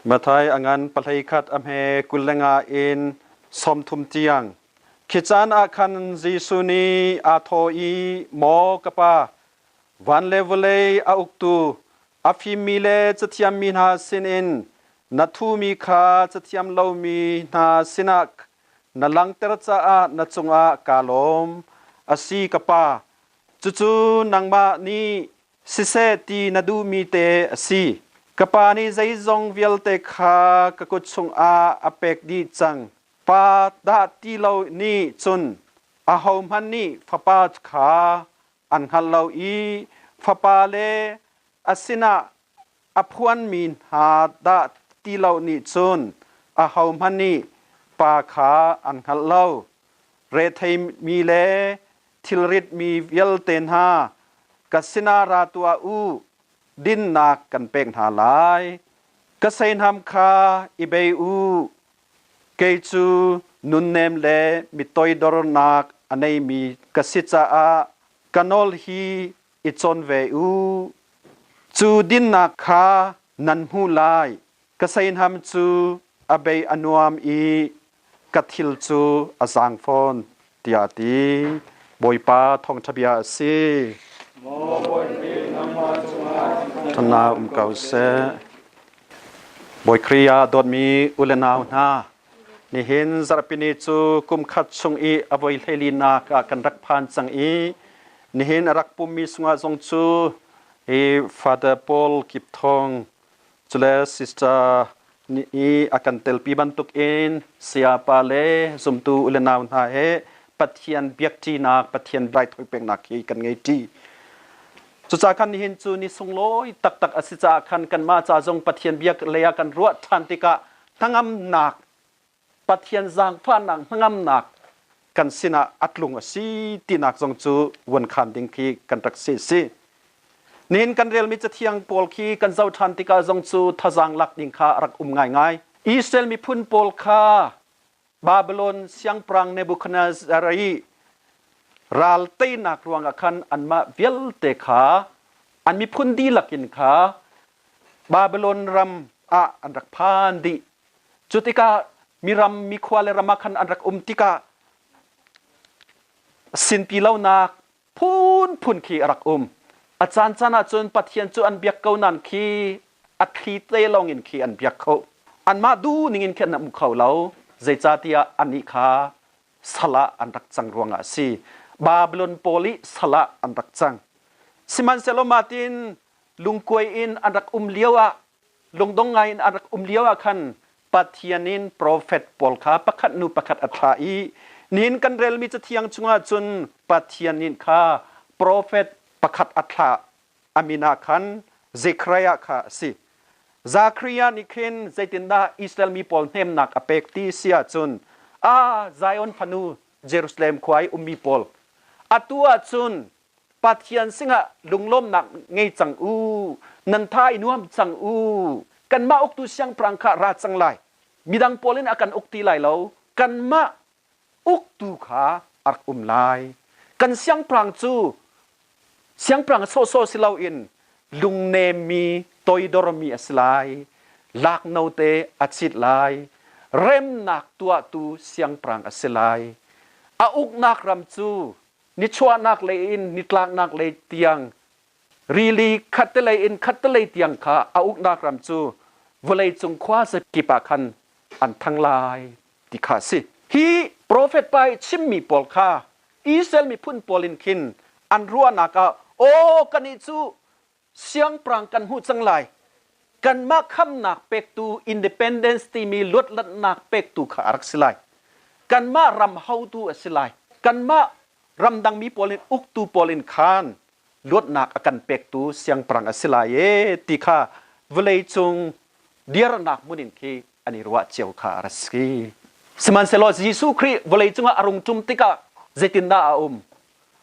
Mathai a ngan 21 a hme 25 in 30 tiang. Khi caan ah khan Jesuh nih aa thawh i, Maw ka Pa, van le vawlei a uktu, a fimmi le cathiammi hna sinin na thumi kha cathiam lomi hna sinah na langhter caah na cungah kaa lawm. A si ka Pa, cucu nangmah nih siseh ti na duhmi te a si. Ka Pa nih zeizong vialte kha ka kut chungah a pek dih cang. Pa dah ti lo nih cun ahohmanh nih Fapa kha an hngal lo i Fapa le a sinah a phuanmi hna dah ti lo nih cun ahohmanh nih Pa kha an hngal lo. Retheimi le thilritmi vialte hna, ka sinah ra tuah u, dinnak kan pek hna lai. Ka seihnam kha i bei u, Kei cu nunnem le mi toidornak a neimi ka si caah ka nawl hi i cawn ve u. Cu dinnak kha nan hmuh lai. Ka seihnam cu a bei a nuam i ka thil cu a zaang fawn, tiah a ti. Bawipa thawngṭha bia a si. Ṭhatnak um ko seh. Bawi Khrih ah dawtmi u le nau hna, nihin zarhpini cu kum khat chung i a voi hleilinak ah kan rak phan cang i nihin a rak pummi sungah zong cu hi Father Paul Kip Thawng cule Sister nih i a kan telpi bantukin sayapa le zumtu u le nau hna he Pathian biakṭinak, Pathian raithawi peknak hi kan ngei ṭi. Cucaah khan nihin cu ni sunglawi taktak a si caah khan kanmah ca zong Pathian biak lei ah kan ruah ṭhan tikah hnangamnak, Pathian zaangfahnak hnangamnak kan sinah a tlung a si tinak zong cu vuan khan ding khi kan rak si si. Nihin kan relmi cathiang pawl khi kan zoh ṭhan tikah zong cu thazaang lak ding kha a rak um ngaingai. Israel miphun pawl kha Babylon siangpahrang Nebuchadnezzar i ral teinak ruangah khan anmah vialte kha an miphun dihlak in kha Babylon ram ah an rak phan dih. Cu tikah miram mikhua le ram ah khan an rak um tikah sinpi lonak phunphun khi a rak um. A caancaan ahcun Pathian cu an biak ko nain khi a thli te lawng in khi an biak kho. Anmah duh ning in khi an um kho lo. Zeicahtiah anih kha sal ah an rak cang ruangah a si. Babylon pawl i sal ah an rak cang. Sihmanhsehlaw mah tin lungkuai in an rak um lio ah lungdong ngai in an rak um lio ah khan Pathian in profet pawl kha pakhat nu pakhat a thlah i nihin kan relmi cathiang chungah cun Pathian in kha profet pakhat a thlah a min ah khan Zekhariah kha a si. Zekhariah nih khin zeitindah Israel mi pawl hnemnak a pek ti si ahcun a Zion fanu Jerusalem khua i ummi pawl atu ahcun Pathian singah lunglawmnak ngei cang u, nan tha i nuam cang u. Kanmah uktu siangpahrang kha ra cang lai. Midang pawl in a kan uk ti lai lo. Kanmah uktu kha a rak um lai. Kan siangpahrang cu siangpahrang sawhsawh si loin lungnemmi, toidormi a si lai. Lak note a chit lai. Remnak tuahtu siangpahrang a si lai. A uknak ram cu nichuahnak lei in nitlaknak lei tiang rili khattelei in khattelei tiang kha a uknak ram cu vawleicung khua zakip ah khan an thang lai ti kha a si. Hi profet pa i chimmi pawl kha Israel miphun pawl in khin an ruahnak ah aw kannih cu siangpahrang kan hmuh cang lai kanmah khamnak pektu independence timi luatlatnak pektu kha a rak si lai kanmah ram hotu a si lai kanmah ramdangmi pawl in uktu pawl in khan luatnak a kan pektu siangpahrang a si lai e ti kha vawlei cung dirnak hmun in khi an i ruah cio kha a rak si sihmanhsehlaw Jesuh Khrih vawlei cungah a rung ṭum tikah zeitindah a um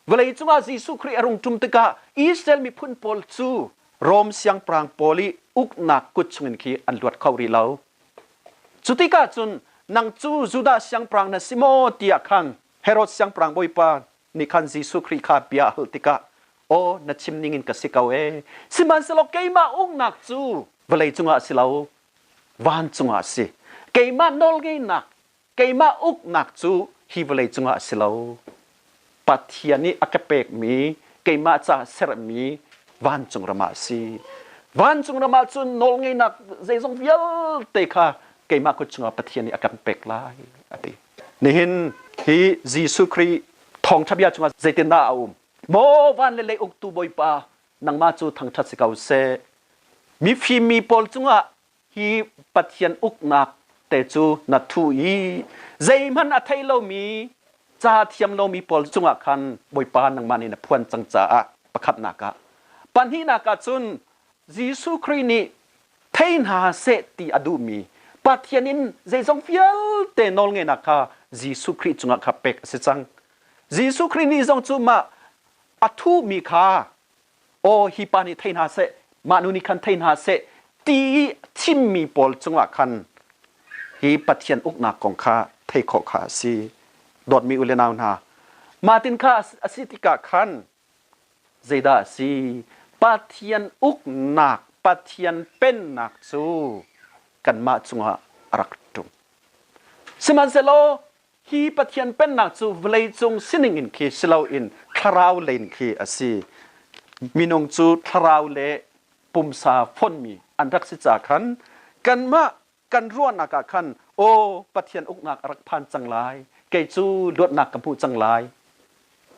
Vawleicung ah Jesuh Khrih a rung ṭum tikah Israel miphun pawl cu Rom siangpahrang pawl i uknak kut chungin khi an luat kho rih lo. Cu tikah cun nang cu Judah siangpahrang na si maw tiah khan Herod siangpahrang bawipa nih khan Jesuh Khrih kha bia a hal tikah aw na chim ningin ka si ko ee sihmanhsehlaw keimah uknak cu vawlei cungah a si lo. Vancung ah a si. Keimah nawlngeinak, keimah uknak cu hi vawlei cungah a si lo. Pathian nih a ka pekmi, keimah caah sermi vancung ram ah a si. Vancung ram ah cun nawlngeinak zeizong vialte kha keimah kut chungah Pathian nih a kan pek lai, a ti. Nihin hi Jesuh Khrih thawngṭha bia chungah zeitindah a um? Maw van le lei uktu Bawipa, nangmah cu thangṭhat si ko seh. Mifim mi pawl cungah hi Pathian uknak te cu na thuh i zeihmanh a thei lomi ca thiam lomi pawl cungah khan Bawipa nangmah nih na phuan cang caah pakhatnak ah pahnihnak ah cun Jesuh Khrih nih thei hna seh ti a duhmi Pathian in zeizong vialte nawlngeihnak kha Jesuh Khrih cungah kha pek a si cang. Jesuh Khrih nih zong cu mah a thuhmi kha aw hi pa nih thei hna seh, mah nu nih khan thei hna seh ti i thimmi pawl cungah khan hi Pathian uknak kong kha thei khawh kha a si. Dawtmi u le nau hna, mah tin kha a si tikah khan zeidah a si? Pathian uknak, Pathian pennak cu kanmah cungah a rak ṭum. Sihmanhsehlaw hi Pathian pennak cu vawleicung sining in khi si loin thlarau lei in khi a si. Minung cu thlarau le pumsa fonhmi an rak si ca khan kanmah kan ruahnak ah khan aw Pathian uknak a rak phan cang lai, kei cu luatnak ka hmu cang lai,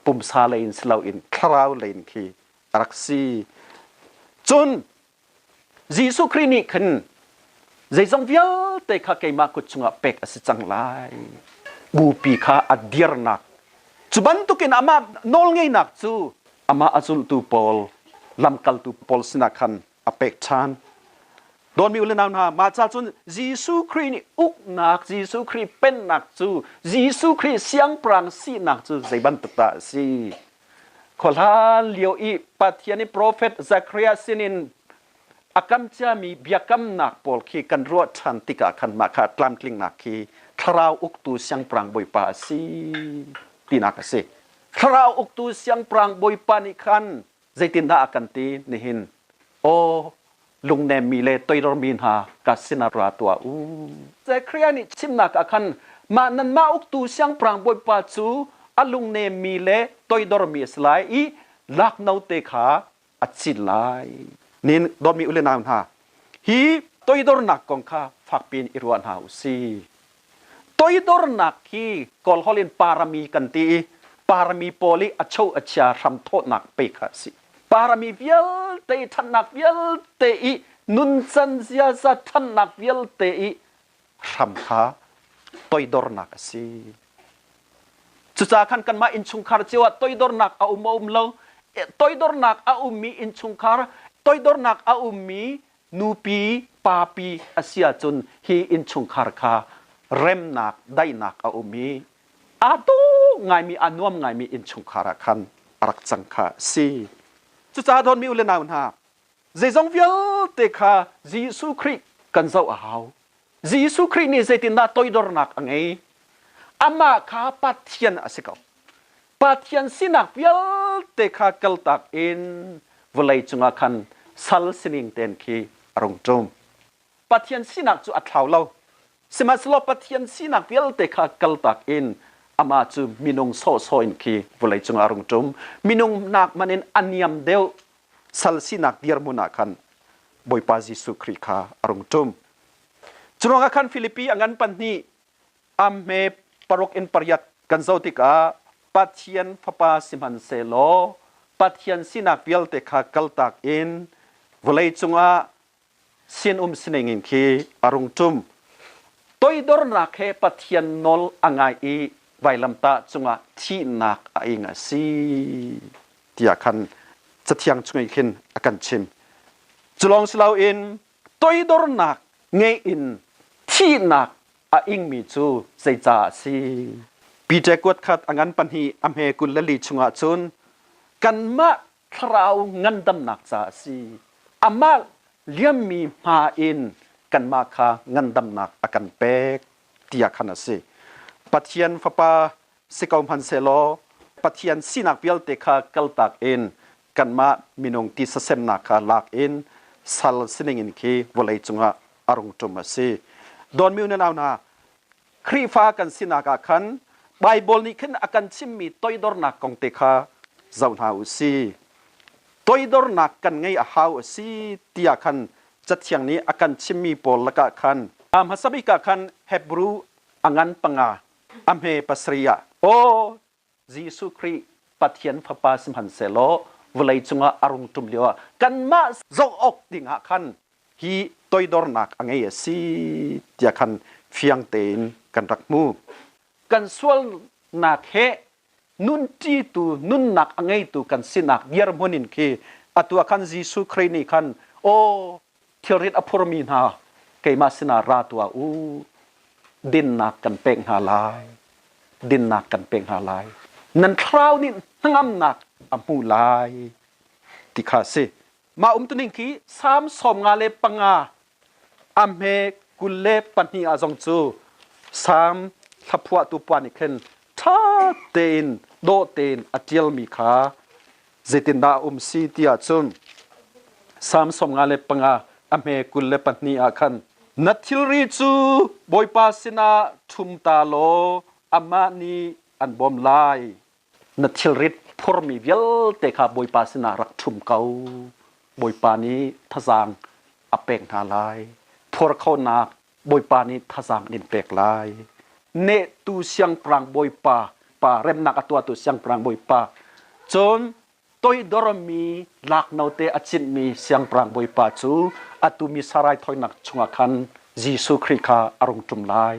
pumsa lei in si loin thlarau lei in khi a rak si. Cun Jesuh Khrih nih khan zeizong vialte kha keimah kut chungah pek a si cang lai. Bupi kha a dirnak. Cu bantukin amah nawlngeinak cu amah a zultu pawl, lamkaltu pawl sinah khan a pek ṭhan. Dawtmi u le nau hna, mah ca cun Jesuh Khrih nih uknak, Jesuh Khrih pennak cu, Jesuh Khrih siangpahrang sinak cu zei bantuk dah a si? Khuahlan lio i Pathian i profet Zekhariah sinin a kam ciami biakamnak pawl khi kan ruah ṭhan tikah khan mah kha tlamtlingnak khi thlarau uktu siangpahrang bawipa a si tinak a si. Thlarau uktu siangpahrang bawipa nih khan zeitindah a kan ti nihin? Aw, lungnemmi le toidormi hna ka sinah ra tuah u. Zekhariah nih chimnak ah khan mah nanmah uktu siangpahrang bawipa cu a lungnemmi le toidormi a si lai i lak note kha a cin lai. Nin dawtmi u le nau hna, hi toidornak kong kha fakpi in i ruah hna u si. Toidornak hi Kawl holh in parami kan ti i parami pawl i a cho a chia hramthawhnak pe kha a si. Parami vialte i ṭhatnak vialte i nuncan ziaza ṭhatnak vialte i hram kha toidornak a si. Cucaah khan kanmah innchungkhar cio ah toidornak a um a um lo. Toidornak a ummi innchungkhar, toidornak a ummi nupi papi a si ahcun hi innchungkhar kha remnak daihnak a um i aa dawh ngaimi aa nuam ngaimi innchungkhar ah khan a rak cang kha a si. Cucaah dawtmi u le nau hna, zeizong vialte kha Jesuh Khrih kan zoh a hau. Jesuh Khrih nih zeitindah toidornak a ngei? Amah kha Pathian a si ko. Pathian sinak vialte kha kaltak in vawlei cungah khan sal sining ten khi a rung ṭum. Pathian sinak cu a thlau lo. Sihmanhsehlaw Pathian sinak vialte kha kaltak in amah cu minung sawhsawh in khi vawlei cungah a rung ṭum. Minung nak man in a niam deuh sal sinak dirhmun ah khan Bawipa Jesuh Khrih kha a rung ṭum. Curuangah khan Filipi a ngan pahnih a hme paruk in pariat kan zoh tikah Pathian Fapa sihmanhsehlaw Pathian sinak vialte kha kaltak in vawlei cungah sinum sining in khi a rung ṭum. Toidornak he Pathian nawl a ngai i vailamtah cungah thihnak a ing a si tiah khan Cathiang chung khin a kan chim. Cu lawng si loin toidornak ngei in thihnak a ingmi cu zeicah a si? Peter kuat khat a ngan pahnih a hme 24 chungah cun kanmah thlarau ngandamnak ca a si. Amah liammi hma in kanmah kha ngandamnak a kan pek tiah khan a si. Pathian Fapa si ko hmanhsehlaw Pathian sinak vialte kha kaltak in kanmah minung tisa semnak kha lak in sal sining in khi vawlei cungah a rung ṭum a si. Dawnmi u nan au hna, Khrihfa kan sinak ah khan Baibal nih khin a kan chimmi toidornak kong te kha zoh hna u si. Toidornak kan ngei a hau a si tiah khan Cathiang nih a kan chimmi pawl lakah khan a hmasa bik ah khan Hebrew a ngan panga a hme pasarih ah aw Jesuh Khrih Pathian Fapa sihmanhsehlaw vawlei cungah a rung ṭum lioah kanmah zoh awk dingah khan hi toidornak a ngei a si tiah khan fiang tein kan rak hmu. Kan sualnak he nunṭitu nunnak a ngeitu kan sinak dirhmun in khi atu ah khan Jesuh Khrih nih khan aw thilrit a phurmi hna keimah sinah ra tuah u dinnak kan pek hna lai dinnak kan pek hna lai nan thlarau nih hnangamnak a hmu lai ti kha si mah umtuning khi Salm 55 a hme 22 ah zong cu Salm thlaphuahtu pa nih khin ṭha tein dawh tein a ṭialmi kha Zeitindah a um si ti ahcun Salm 55 a hme 22 ah khan na thilri cu Bawipa sinah ṭhum ta law amah nih an bawm lai. Na thilrit phurmi vialte kha Bawipa sinah rak ṭhum ko. Bawipa nih thazaang a pek hna lai. Phur khonak Bawipa nih thazaang in pek lai. Nehtu siangpahrang Bawipa, pa remnak a tuahtu siangpahrang Bawipa, cun toidormi laknote a cinhmi siangpahrang Bawipa cu atu mi sarai thawinak chungah khan Jesuh Khrih kha a rung ṭum lai.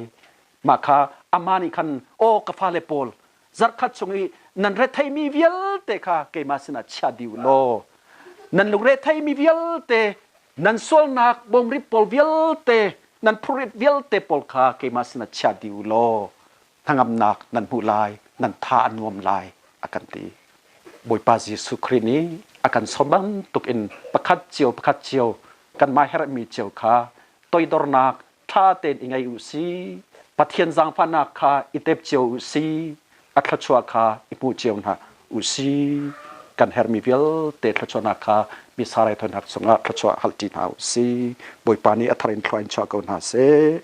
Mah kha amah nih khan, aw ka fale pawl, zarhkhat chung i nan retheimi vialte kha keimah sinah chia dih u law nan lungretheimi vialte nan sualnak bawmrit pawl vialte nan phurrit vialte pawl kha keimah sinah chia dih u law hnangamnak nan hmuh lai nan tha a nuam lai a kan ti. Bawipa Jesuh Khrih nih a kan sawm bantuk in pakhat cio pakhat cio kanmah herhmi cio kha toidornak ṭha tein i ngei u si. Pathian zaangfahnak kha i tep cio u si. A thluachuah kha i hmu cio hna u si. Kan herhmi vialte thluachuahnak kha misa raithawinak chungah thluachuah halṭi hna u si. Bawipa nih a thar in thlua in chuah ko hna seh.